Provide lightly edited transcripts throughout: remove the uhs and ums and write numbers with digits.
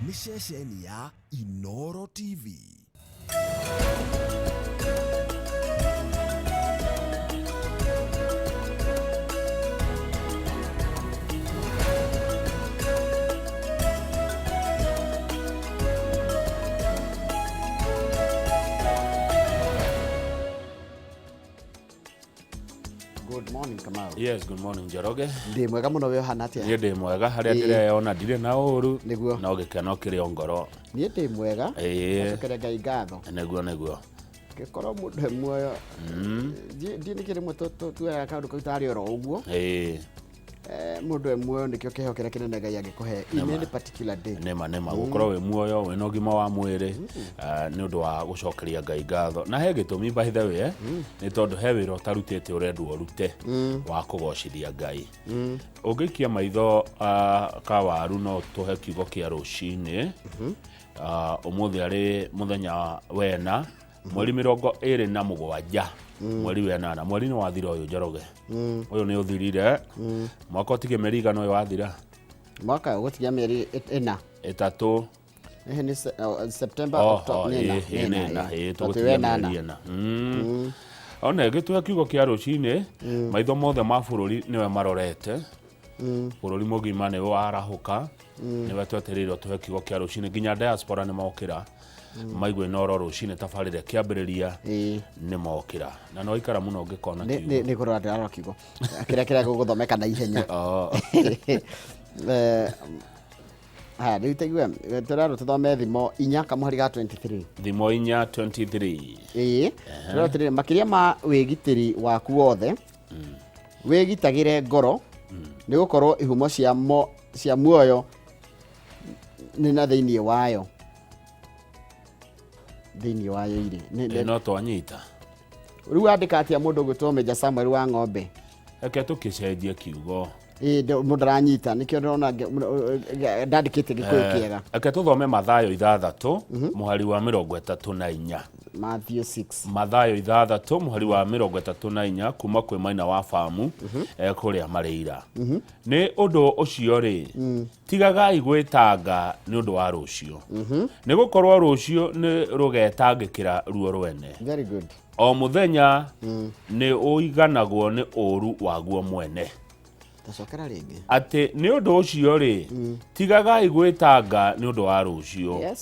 Nĩ ceceni ya Inoro TV. Good morning, Kamau. Yes, good morning Njoroge. Ndĩ mwega mũno, we ũhana atĩa? Niĩ ndĩ mwega harĩa Ĩĩ. ndĩreyona ndirĩ na ũru. Nĩguo. No gĩkeno kĩrĩ o ngoro. Niĩ ndĩ mwega. Ĩĩ. Acokeria Ngai ngatho. Nĩguo nĩguo. Gĩkorwo mũndũ e muoyo. Ndiĩ nĩkĩ rĩmwe tuoyaga kaũndũ kau tarĩ oro ũguo. Ĩĩ. Mũndũ e muoyo nĩkĩo kĩheo kĩrĩa kĩnene Ngai angĩkũhe in any particular day. Nĩma nĩma gũkorwo wĩ muoyo wĩna ũgima wa mwĩrĩ nĩ ũndũ wa gũcokeria Ngai ngatho. Na he gĩtũmi by the way, nĩ tondũ he wĩra ũtarutĩte ũrendwo ũrute wa kũgocithia Ngai. Ũngĩikia maitho kawaru no tũhe kiugo kĩa rũcinĩ. Ũmũthĩ arĩ mũthenya wena mweri 27 mweri wenana, mweri nĩ wathira ũyũ Njoroge, ũyũ nĩ ũthirire mwaka ũtige mĩeri igana ũyũ wathira. Mwaka ũgũtigia mĩeri ĩna. Ĩtatũ. Ĩhĩ nĩ September, Oho, October, nĩ ĩna, ĩ, nĩ ĩ, nĩ ĩna, ĩna, ĩ. ĩ, Tondũ tũgũtigia wenana. mĩeri ĩna. Ona ĩgĩtũhe kiugo kĩa rũcinĩ, maitho mothe ma bũrũri nĩwe marorete, bũrũri mũgima nĩwe warahũka, nĩwe twetereirwo tũhe kiugo kĩa rũcinĩ, nginya diaspora nĩ mokĩra maigue Inooro rũcinĩ tabarĩra ĩkĩambĩrĩria. Nĩ mokĩra na no ikara mũno ũngĩkona kiugo. Nĩ kũrora ndĩrarora kiugo kĩrĩa kĩrĩa gũgũthomeka na ihenya. Oh. Haya, rĩu taigue tũrarwo tũthome Thimo 4 kamũhari ga 23. Thimo 4:23. Ĩĩ, tũrarwo atĩrĩrĩ, makĩria ma wĩgitĩri waku wothe wĩgitagĩre ngoro, nĩ gũkorwo ihumo cia muoyo nĩ na thĩinĩ wayo, thĩinĩ wayo irĩ. No twanyita. Rĩu andĩka atĩa mũndũ ũgwĩtwo Meja Samuel wa ng'ombe? Reke tũkĩcenjie kiugo. Ĩĩ, mũndũ aranyita nĩkĩo ndĩrona ndandĩkĩte Gĩkũyũ kĩega. Reke tũthome Mathayo 6 mũhari wa 34. Matthew 6. Mathayo 6 mũhari wa 34 kuma kwĩ Maina wa Bamu kũrĩa Marĩira. Nĩ ũndũ ũcio rĩ, tigagai gwĩtanga nĩ ũndũ wa rũciũ, nĩ gũkorwo rũciũ nĩ rũgetangĩkĩra ruo rwene. Very good. O mũthenya nĩ ũiganagwo nĩ ũũru waguo mwene. Tacokera rĩngĩ. Atĩ nĩ ũndũ ũcio rĩ, tigagai gwĩtanga nĩ ũndũ wa rũciũ,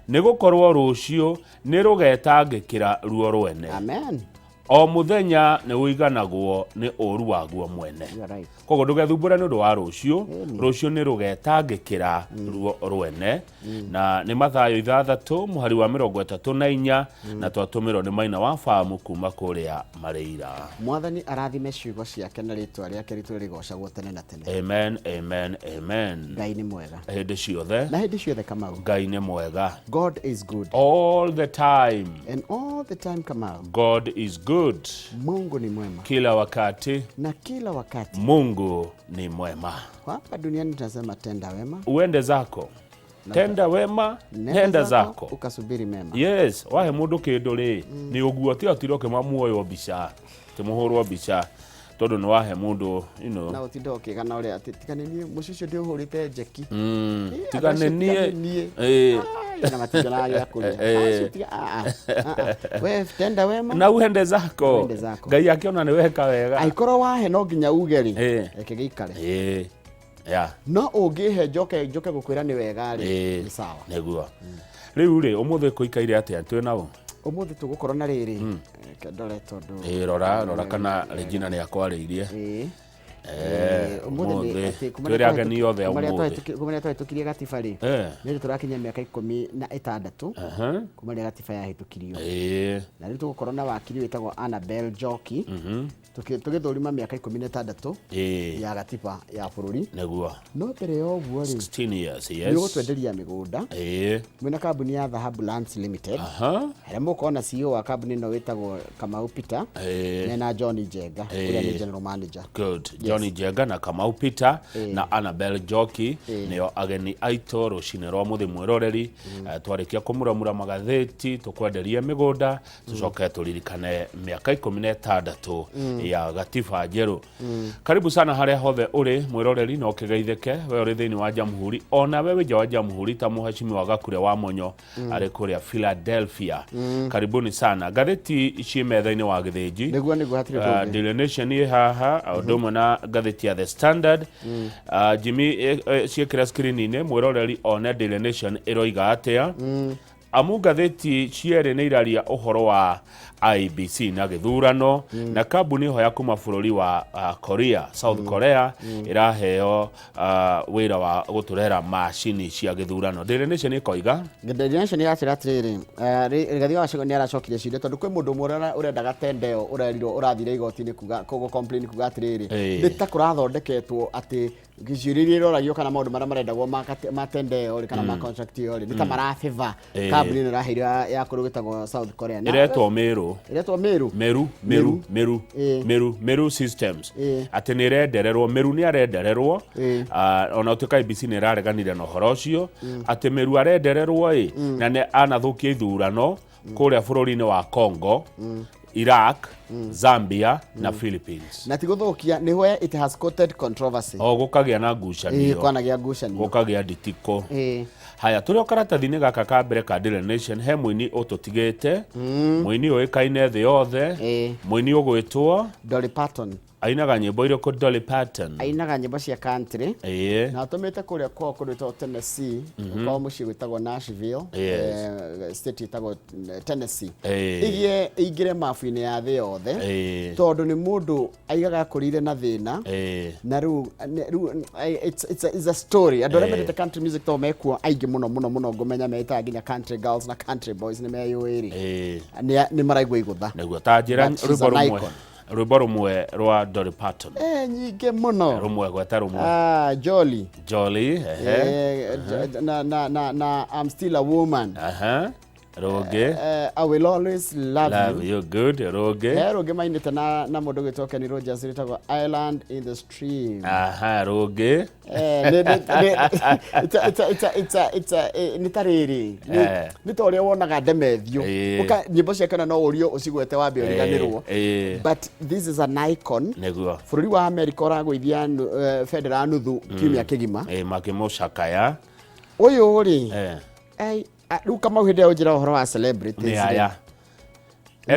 nĩ gũkorwo rũciũ nĩ rũgetangĩkĩra ruo rwene. Amen. O mũthenya nĩ ũiganagwo nĩ ũũru waguo mwene. You are right. Koguo ndũgethumbũre nĩ ũndũ wa rũciũ, rũciũ nĩ rũgetangĩkĩra ruo rwene. Na nĩ Mathayo 6 mũhari wa 34, na twatũmĩrwo nĩ Maina wa Bamu kuma kũrĩa Marĩira. Mwathani arathime ciugo ciake na rĩtwa rĩake rĩtũre rĩgocagwo tene na tene. Amen, amen, amen. Ngai nĩ mwega. Hĩndĩ ciothe. Na hĩndĩ ciothe, Kamau. Ngai nĩ mwega. God is good. All the time. And all the time, Kamau. God is good. Mungu ni mwema. Kila wakati. Na kila wakati. Mungu ni mwema. Hapa duniani tunasema tenda wema. Uende zako. Tenda wema, nenda zako. Ukasubiri mema. Yes, wahe mũndũ kĩndũ rĩ, nĩ ũguo ti atire ũkĩmamuoywo mbica, tĩmũhũrwo mbica tondũ nĩ wahe mũndũ. Na ũtinde ũkĩgana ũrĩa atĩ tiga nĩ niĩ mũciĩ ũcio ndĩũhũrĩte njeki. Tiga Andũ acio nĩ niĩ. tiga nĩ niĩ. Ai, na matingĩonaga gĩa kũrĩa. Acio tiga, ah, ah, ah, ah. We tenda wema. Na uende zako. Uende zako. Ngai akĩona nĩ weka wega. Angĩkorwo wahe no nginya uge rĩ, reke gĩikare. Ya. No ũngĩhe njoke njoke gũkwĩra nĩ wega rĩ, nĩ sawa. Nĩguo. Rĩu rĩ, ũmũthĩ kũikaire atĩa twĩ nao? Ũmũthĩ tũgũkorwo na rĩrĩ, reke ndore tondũ Rora rora kana Regina nĩ akwarĩirie. Ĩĩ. Ũmũthĩ Ũmũthĩ nĩ atĩ kuma twĩre rĩrĩa ageni othe kuma rĩrĩa ũmũthĩ. kuma rĩrĩa twahĩtũkirie gatiba rĩ, nĩ tũrakinyia mĩaka 16 kuma rĩrĩa gatiba yahĩtũkirio. Na rĩu tũgũkorwo na wakiri wĩtagwo Annabel Njoki, tũgĩthũrima mĩaka 16 ya gatiba ya bũrũri. Nĩguo. No mbere ya ũguo rĩ, 16 years, yes. nĩ ũgũtwenderia mĩgũnda mwĩna kambuni ya Dhahabu Lands Limited, harĩa mũgũkorwo na CEO wa kambuni ĩno wĩtagwo Kamau Peter, mena John Njenga ũrĩa nĩ general manager. Good. John. John Njenga na Kamau Peter na Annabel Njoki nĩo ageni aitũ rũcinĩ rwa mũthĩ mwĩroreri. Twarĩkia kũmuramura magathĩti, tũkwenderie mĩgũnda, tũcoke tũririkane mĩaka 16 ya gatiba njerũ. Karibu sana harĩa hothe ũrĩ mwĩroreri, no ũkĩgeithĩke we ũrĩ thĩinĩ wa Jamhuri, ona we wĩ nja wa Jamhuri, ta mũheshimiwa Gakure wa Monyo arĩ kũrĩa Philadelphia. Karibuni sana. Ngathĩti ciĩ metha-inĩ wa Gĩthĩnji. Nĩguo, hatirĩ kũngĩ. Daily Nation ĩ haha, o ũndũ ũmwe na ngathĩti ya The Standard. Jimmy, ciĩkĩra screen-inĩ mwĩroreri one Daily Nation ĩroiga atĩa, amu ngathĩti cierĩ nĩ iraria ũhoro wa IEBC na gĩthurano na kambuni ĩho ya kuma bũrũri wa Korea, South Korea, ĩraheo wĩra wa gũtũrehera macini cia gĩthurano. Daily Nation ĩkoiga Daily Nation yatwĩra atĩrĩrĩ, Rigathĩ wa Gachagua nĩ aracokirie ciũria tondũ kwĩ mũndũ ũmwe ũrendaga tender ĩyo, ũrerirwo ũrathire igoti-inĩ kuga kũ complain kuga atĩrĩrĩ, nĩ ta kũrathondeketwo atĩ ciũria iria iroragio kana maũndũ marĩa marendagwo ma tender ĩyo rĩ, kana ma contract ĩyo rĩ, nĩ ta marafavor kambuni ĩno ĩraheirwo ya kũrũ gwĩtagwo South Korea. Ĩretwo Meru. Ĩretwo Meru. Meru, Meru, Meru. Meru, Meru Systems. Atĩ nĩ ĩrendererwo, Meru nĩ arendererwo. Ona ũtuĩka IEBC nĩ ĩrareganire na ũhoro ũcio atĩ Meru arendererwo ĩ, na nĩ anathũkia ithurano kũrĩa bũrũri-inĩ wa Congo, Iraq, Zambia na Philippines. Na ti gũthũkia, nĩ where it has courted controversy. O gũkagĩa na ngucanio. Kwanagĩa ngucanio. Gũkagĩa nditikũ. Haya, tũrĩ o karatathi-inĩ gaka ka mbere ka Daily Nation, he mũini ũtũtigĩte, mũini ũĩkaine thĩ yothe, mũini ũgwĩtwo Dolly Parton. Ainaga nyĩmbo irĩkũ Dolly Parton? Ainaga nyĩmbo cia country. Na atũmĩte kũrĩa kwao kũndũ gwĩtagwo Tennessee, kwao mũciĩ gwĩtagwo Nashville, state ĩtagwo Tennessee, igie ĩingĩre mabu-inĩ ya thĩ yothe, tondũ nĩ mũndũ aigaga akũrĩire na thĩna, na rĩu it's a story. Andũ arĩa mendete country music to mekuo aingĩ mũno mũno mũno, ngũmenya metaga nginya country girls na country boys nĩ meyũĩ rĩ, nĩ maraigua igũtha. Nĩguo, ta njĩra But she's rwĩmbo an rũmwe, icon. Rwĩmbo rũmwe rwa Dolly Parton. Nyingĩ mũno. Rũmwe, gweta rũmwe. Ah, Jolly. Jolly, ehe. Na I'm Still a Woman. Aha, rũngĩ. I Will Always Love Love You. You, good. Rũngĩ. He rũngĩ mainĩte na mũndũ gwĩtwo Kenny Rogers rĩtagwo Island in the Stream. Aha, rũngĩ. It's a, nĩ ta rĩrĩ, nĩ ta ũrĩa wonaga Ndemethio. Nyĩmbo ciake na no ũrio ũcigwete wambe ũriganĩrwo, but this is an icon. Bũrũri wa America ũragũithia bendera nuthu kiumia kĩgima. Makĩmũcakaya. Ũyũ rĩ, rĩu Kamau, hĩndĩ ĩrĩa ũnjĩra ũhoro wa celebrities Nĩ rĩ, aya.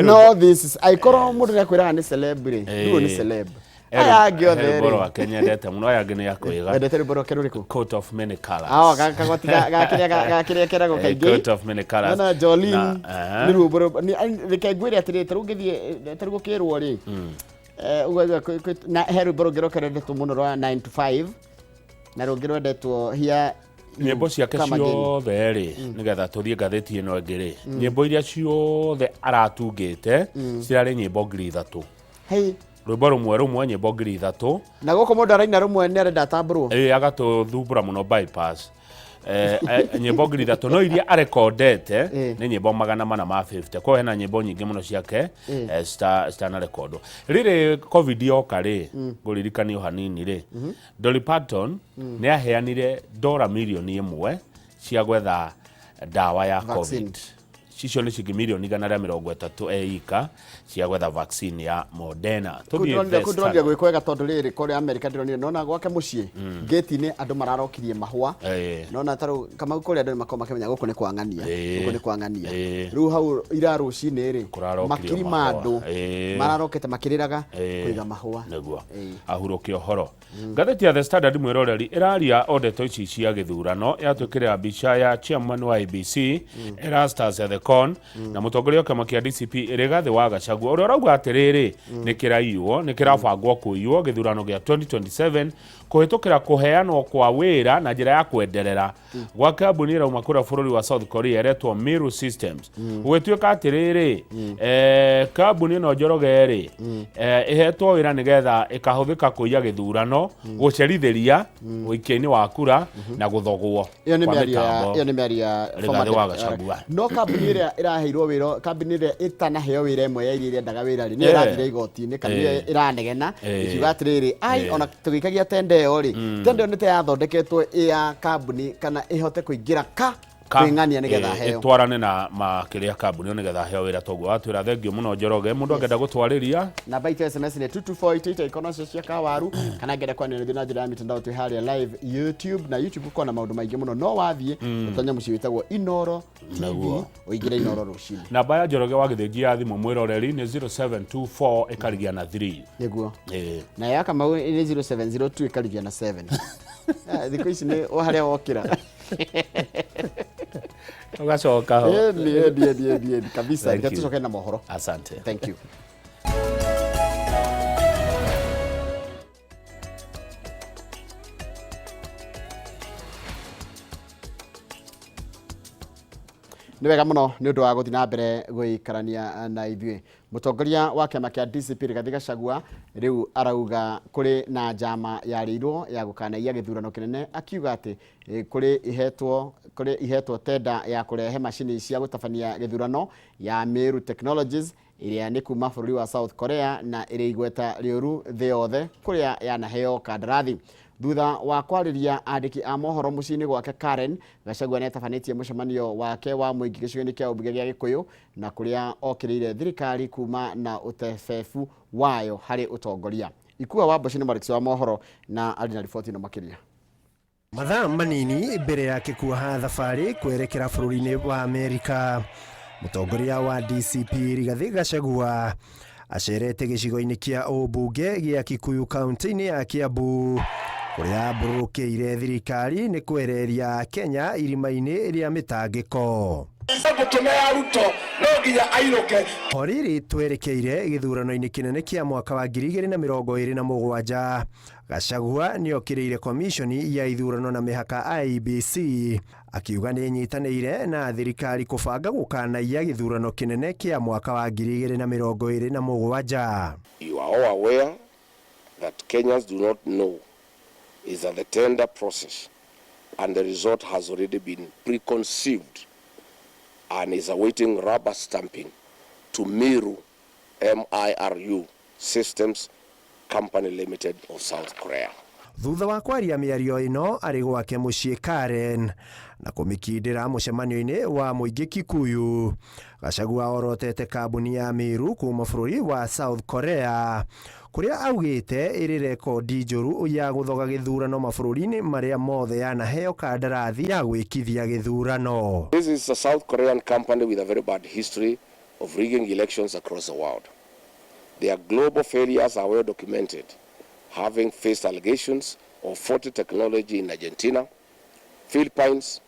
No this is aikorwo mũndũ nĩ akwĩraga nĩ celeb rĩ, rĩu nĩ celeb. Aya angĩ othe rwĩmbo rĩ, rwake nyendete mũno, aya angĩ nĩ akwĩga. Wendete rwĩmbo rwake rũrĩkũ? Coat of Many Colors. Ao kagoti gakĩrĩa keragwo kaingĩ. Coat of Many Colors. Na Jolene. Na, nĩ rwĩmbo reke ngwĩre atĩrĩrĩ, ta rĩu ngĩthiĩ, ta rĩu gũkĩrwo rĩ, ũgaigua na he rwĩmbo rũngĩ rwake rwendetwo mũno rwa 9 to 5, na rũngĩ rwendetwo Here You Nyĩmbo ciake Come Again. ciothe rĩ, nĩgetha tũthiĩ ngathĩti ĩno ĩngĩ rĩ, nyĩmbo iria ciothe aratungĩte cirarĩ nyĩmbo 3000. Hey. Rwĩmbo rũmwe rũmwe, nyĩmbo 3000. Na gũkũ mũndũ araina rũmwe nĩ arenda atambũrwo. Ĩ, agatũthumbũra mũno bypass. Nyĩmbo 3000, no iria arekondete nĩ nyĩmbo 450. Koguo hena nyĩmbo nyingĩ mũno ciake citanarekondwo. Rĩrĩ COVID yoka rĩ, ngũririkanio hanini rĩ, Dolly Parton nĩ aheanire dora mirioni 1 cia gwetha ndawa ya Vaccine. COVID. Icio nĩ ciringi mirioni 130 eika cia gwetha vaccine ya Moderna. Tũthiĩ The Kũndĩronire Standard. gwĩ kwega tondũ rĩrĩ kũrĩa America ndĩronire nona gwake mũciĩ gate-inĩ andũ mararokirie mahũa. Nona tarĩu Kamau, kũrĩa andũ nĩmakoragwo makĩmenya gũkũ nĩ kwang'ania, gũkũ nĩ kwang'ania. Rĩu hau ira rũcinĩ rĩ, Kũrarokirio makiri ma mahũa. andũ mararokete makĩrĩraga kũiga mahũa. Nĩguo ahurũke ũhoro. Ngathĩti ya The Standard, mwĩroreri, ĩraria o ndeto ici cia gĩthurano. Yatwĩkĩrĩra mbica ya chairman wa IEBC Erastus Ethekon na mũtongoria wa kĩama kĩa DCP Rigathĩ wa Gachagua, ũrĩa ũrauga atĩrĩrĩ, nĩ kĩraiywo, nĩ kĩrabangwo kũiywo gĩthurano gĩa 2027 kũhĩtũkĩra kũheanwo kwa wĩra na njĩra ya kwenderera gwa kambuni ĩrauma kũrĩa bũrũri wa South Korea ĩretwo Miru Systems. Gũgĩtuĩka atĩrĩrĩ, kambuni ĩno Njoroge rĩ, ĩhetwo wĩra nĩgetha ĩkahũthĩka kũiya gĩthurano, gũcerithĩria ũikia-inĩ wa kura na gũthogwo Ĩyo nĩ kwa mĩario ya mĩtambo. Ĩyo nĩ mĩario ya Rigathĩ former wa Gachagua. No kambuni ĩrĩa Ĩrĩa ĩraheirwo wĩra, kambuni ĩrĩa ĩtanaheo wĩra, ĩmwe ya iria irendaga wĩra rĩ, nĩyo ĩrathire igoti-inĩ kana nĩyo ĩranegena ĩkiuga atĩrĩrĩ, ai, ona tũgĩikagia tenda ĩyo rĩ, tenda ĩyo nĩ ta yathondeketwo ĩ ya kambuni kana ĩhote kũingĩra ka kwĩng'ania nĩgetha heo. Ĩtwarane na makĩrĩa kambuni ĩyo nĩgetha heo wĩra. Toguo watwĩra, thengio mũno, Njoroge. Mũndũ angĩenda gũtwarĩria? Namba itũ ya SMS nĩ 22488, ikono cio cia kawaru, kana angĩenda kwaranĩria na njĩra ya mitandao, twĩ harĩa live YouTube, na YouTube gũkorwo na maũndũ maingĩ mũno. No wathiĩ ũtonye mũciĩ wĩtagwo Inoro TV, ũingĩre Inoro rũcinĩ. Namba ya Njoroge wa Gĩthĩnji ya thimũ, mwĩroreri, nĩ 0724 ĩkarigia na 3. Nĩguo. Na ya Kamau nĩ 0702 ĩkarigia na 7. Ah, thikũ ici nĩ o harĩa wokĩra. Ũgacoka ho. Ĩni, ĩni, ĩni, ĩni, ĩni, kabisa. Thank Reke you. tũcoke na mohoro. Asante. Thank you. Nĩ wega mũno nĩ ũndũ wa gũthiĩ na mbere gũikarania na ithuĩ. Mũtongoria wa kĩama kĩa DCP Rigathĩ Gachagua rĩu arauga kũrĩ na njama yarĩirwo ya gũkanaiya gĩthurano kĩnene, akiuga atĩ kũrĩ ihetwo tenda ya kũrehe macini cia gũtabania gĩthurano ya Meru Technologies, ĩrĩa nĩ kuma bũrũri wa South Korea na ĩrĩ igweta rĩũru thĩ yothe kũrĩa yanaheo kandarathi. Thutha wa kwarĩria andĩki a mohoro mũciĩ-inĩ gwake Karen, Gachagua nĩatabanĩtie mũcemanio wake wa mũingĩ gĩcigo-inĩ kĩa ũmbunge gĩa Gĩkũyũ, na kũrĩa okĩrĩire thirikari kuma na ũtebebu wayo harĩ ũtongoria. Ikua wa Mboci nĩ mwandĩki wa mohoro na arĩ na riboti ĩno makĩria. Mathaa manini mbere yake kuoha thabarĩ kwerekera bũrũri-inĩ wa Amerika, mũtongoria wa DCP Rigathĩ Gachagua acerete gĩcigo-inĩ kĩa ũmbunge gĩa Kikuyu kaunti-inĩ ya Kiambu, kũrĩa ambũrũkĩire thirikari nĩ kwereria Kenya irima-inĩ rĩa mĩtangĩko. Gũtũmea Ruto no nginya ainũke. O rĩrĩ twerekeire gĩthurano-inĩ kĩnene kĩa mwaka wa 2027, Gachagua nĩokĩrĩire komishoni ya ithurano na mĩhaka IEBC, akiuga nĩ ĩnyitanĩire na thirikari kũbanga gũkanaiya gĩthurano kĩnene kĩa mwaka wa 2027. You are all aware that Kenyans do not know is that the tender process and the result has already been preconceived and is awaiting rubber stamping to Miru, MIRU Systems Company Limited of South Korea. Thutha wa kwaria mĩario ĩno arĩ gwake mũciĩ Karen na kũmĩkindĩra mũcemanio-inĩ wa mũingĩ Kikuyu, Gachagua orotete kambuni ya Miru kuma bũrũri wa South Korea, kũrĩa augĩte ĩrĩ rekondi njũru ya gũthoga gĩthurano mabũrũri-inĩ marĩa mothe yanaheo kandarathi ya gwĩkithia gĩthurano. This is a South Korean company with a very bad history of rigging elections across the world. Their global failures are well documented, having faced allegations of faulty technology in Argentina, Philippines,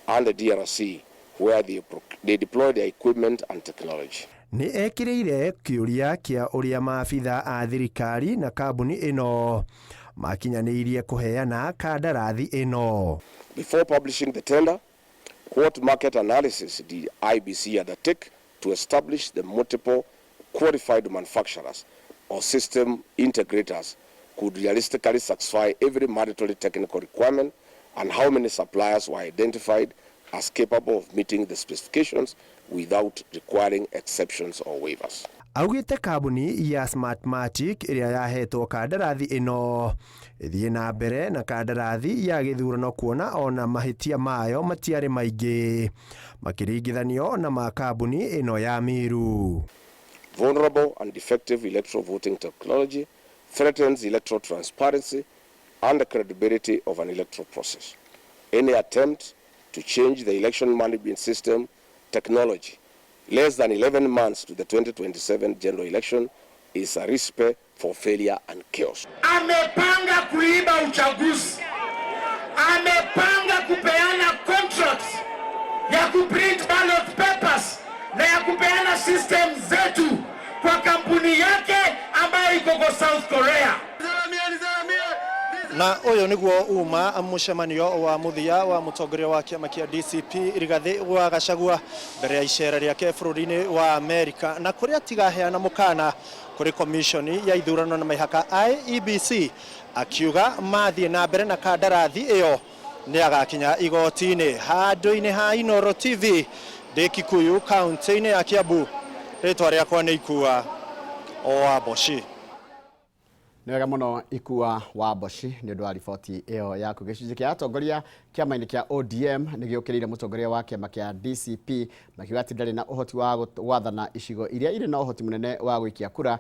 and the DRC, where they deployed their equipment and technology. Nĩ ekĩrĩire kĩũria kĩa ũrĩa maabitha a thirikari na kambuni ĩno makinyanĩirie kũheana kandarathi ĩno. Before publishing the tender, what market analysis did IEBC undertake to establish the multiple qualified manufacturers or system integrators could realistically satisfy every mandatory technical requirement, and how many suppliers were identified as capable of meeting the specifications without requiring exceptions or waivers? Augĩte kambuni ya Smartmatic ĩrĩa yahetwo kandarathi ĩno ĩthiĩ na mbere na kandarathi ya gĩthurano, kuona ona mahĩtia mayo matiarĩ maingĩ makĩringithanio na ma kambuni ĩno ya Miru. Vulnerable and defective electoral voting technology threatens electoral transparency and the credibility of an electoral process. Any attempt to change the election management system technology less than 11 months to the 2027 general election is a recipe for failure and chaos. Amepanga kuiba uchaguzi, amepanga kupeana contracts ya kuprint ballot papers na ya kupeana system zetu kwa kampuni yake ambayo iko kwa South Korea. Na ũyũ nĩguo uma mũcemanio wa mũthia wa mũtongoria wa kĩama kĩa DCP Rigathĩ wa Gachagua mbere ya icera rĩake bũrũri-inĩ wa Amerika, na kũrĩa tigaheana mũkana kũrĩ komishoni ya ithurano na mĩhaka IEBC, akiuga mathiĩ na mbere na kandarathi ĩyo nĩ agakinya igoti-inĩ. Handũ-inĩ ha Inooro TV, Ndĩ Kikuyu kaunti-inĩ ya Kiambu, rĩtwa rĩakwa nĩ Ikua o Mboci. Nĩ wega mũno Ikua wa Mboci nĩ ũndũ wa riboti ĩyo yaku. Gĩcunjĩ kĩa atongoria kĩama-inĩ kĩa ODM nĩ gĩũkĩrĩire mũtongoria wa kĩama kĩa DCP makiuga atĩ ndarĩ na ũhoti wa gwathana icigo iria irĩ na ũhoti mũnene wa gũikia kura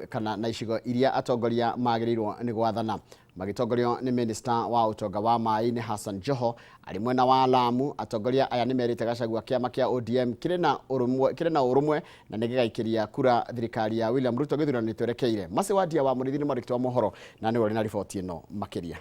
kana na icigo iria atongoria magĩrĩirwo nĩ gwathana. Magĩtongorio nĩ minista wa ũtonga wa maĩ-inĩ Hassan Joho arĩ mwena wa Lamu, atongoria aya nĩ merĩte Gachagua kĩama kĩa ODM kĩrĩ na ũrũmwe kĩrĩ na ũrũmwe na nĩ gĩgaikĩria kura thirikari ya William Ruto gĩthurano twerekeire. Mercy Wandia wa Mũrĩithi nĩ mwandĩki wa mohoro na nĩwe ũrĩ na riboti ĩno makĩria.